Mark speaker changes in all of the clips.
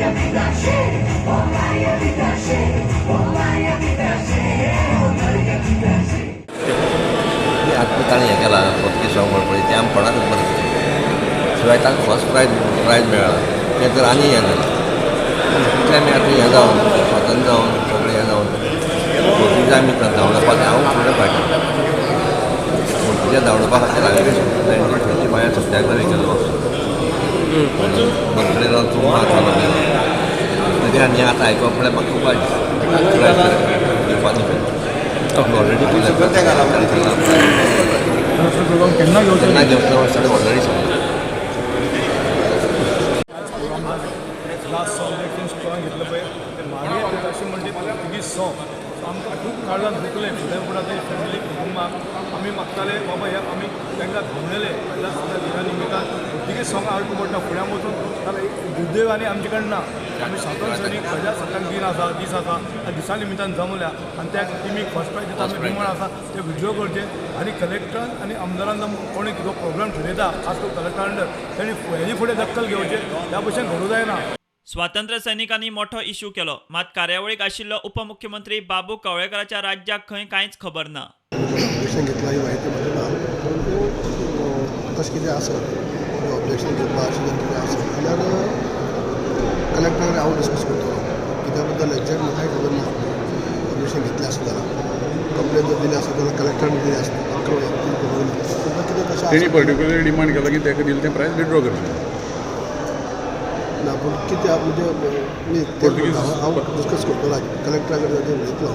Speaker 1: आतां ताणें हें केलां पोर्तुगीज सॉंग म्हणपाचें तें आमकां कोणाकच बरें शिवाय तांकां फर्स्ट प्रायज मेळ्ळां तें तर आनी हें जालां. इतलें आमी आतां हें जावन स्वतंत्र जावन सगळें हें जावन पोर्तुगीजां आमी धांवडोवपाक हांव फुडें फायटर पोर्तुगीजां धांवडोवपा खातीर हांवें 1935 सत्याग्रह केल्लो मंत्री जावन चुकना चालू केलो तरी आनी आतां आयकप म्हळ्यार म्हाका खूब वायट दिवपाचें ऑलरेडी
Speaker 2: केन्ना घेवचो
Speaker 1: केन्ना घेवचो सगळें ऑलरेडी सांगलां.
Speaker 2: लास्ट सॉंग तें स्ट्रॉंग घेतलं पळय तें मागीर अशें म्हणजे पोर्तुगीज सॉंग आमकां खूब काळजान दुखलें. फुडें फुडें ते फॅमिली कुटुंबाक आमी मागताले बाबा हे आमी तांकां धांवणेले प्रजासत्ताक दिना निमित्तान पोर्तुगीज सॉंग आडकूं पडटा फुड्यां वचून जाल्यार दुर्दैवानी आमचे कडेन ना. आमी स्वातंत्र्य सैनीक प्रजासत्ताक दिन आसा दीस आसा त्या दिसा निमित्तान जमल्या आनी त्या टिमीक फर्स्ट प्रायज दिता आमी डिमांड आसा ते विड्रॉ करचे आनी कलेक्टरान आनी आमदारान कोणी कितें प्रोग्राम ठरयता खास करून कलेक्टर अंडर तांणी हेजे फुडें दखल घेवचें ह्या भशेन घडूं जायना.
Speaker 3: स्वातंत्र्य सैनिकांनी मोठो इश्यू केलो, मात कार्यावळीक आशिल्लो उपमुख्यमंत्री बाबू कवळेकराच्या राज्याक खंय कांयच खबर ना.
Speaker 4: ऑब्जेक्शन घेतला ही माहिती म्हाका ना, परंतु तशें कितें आसत ऑब्जेक्शन घेवपा अशें जर कितें आसत जाल्यार कलेक्टर हांव डिस्कस करतलो. कित्या बद्दल एक्झॅक्ट म्हाकाय खबर ना. ऑब्जेक्शन घेतलें आसत जाल्यार कंप्लेन जर दिली आसत जाल्यार कलेक्टरान दिली आसत म्हाका खबर ना. तुमकां कितें तशें
Speaker 5: तेणी पर्टिक्युलर डिमांड केला की ताका दिलें तें प्रायज विड्रॉ करचें
Speaker 4: ना, पूण कितें म्हणजे
Speaker 5: पोर्तुगीज
Speaker 4: हांव डिस्कस करतलो कलेक्टरा कडेन उलयतलो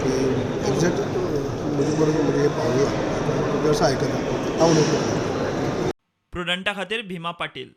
Speaker 4: की एक्झॅक्ट म्हजे बरोबर म्हजे पावना जसो आयकता हांव उलयतलो.
Speaker 3: प्रुडंटा खातीर भीमा पाटील.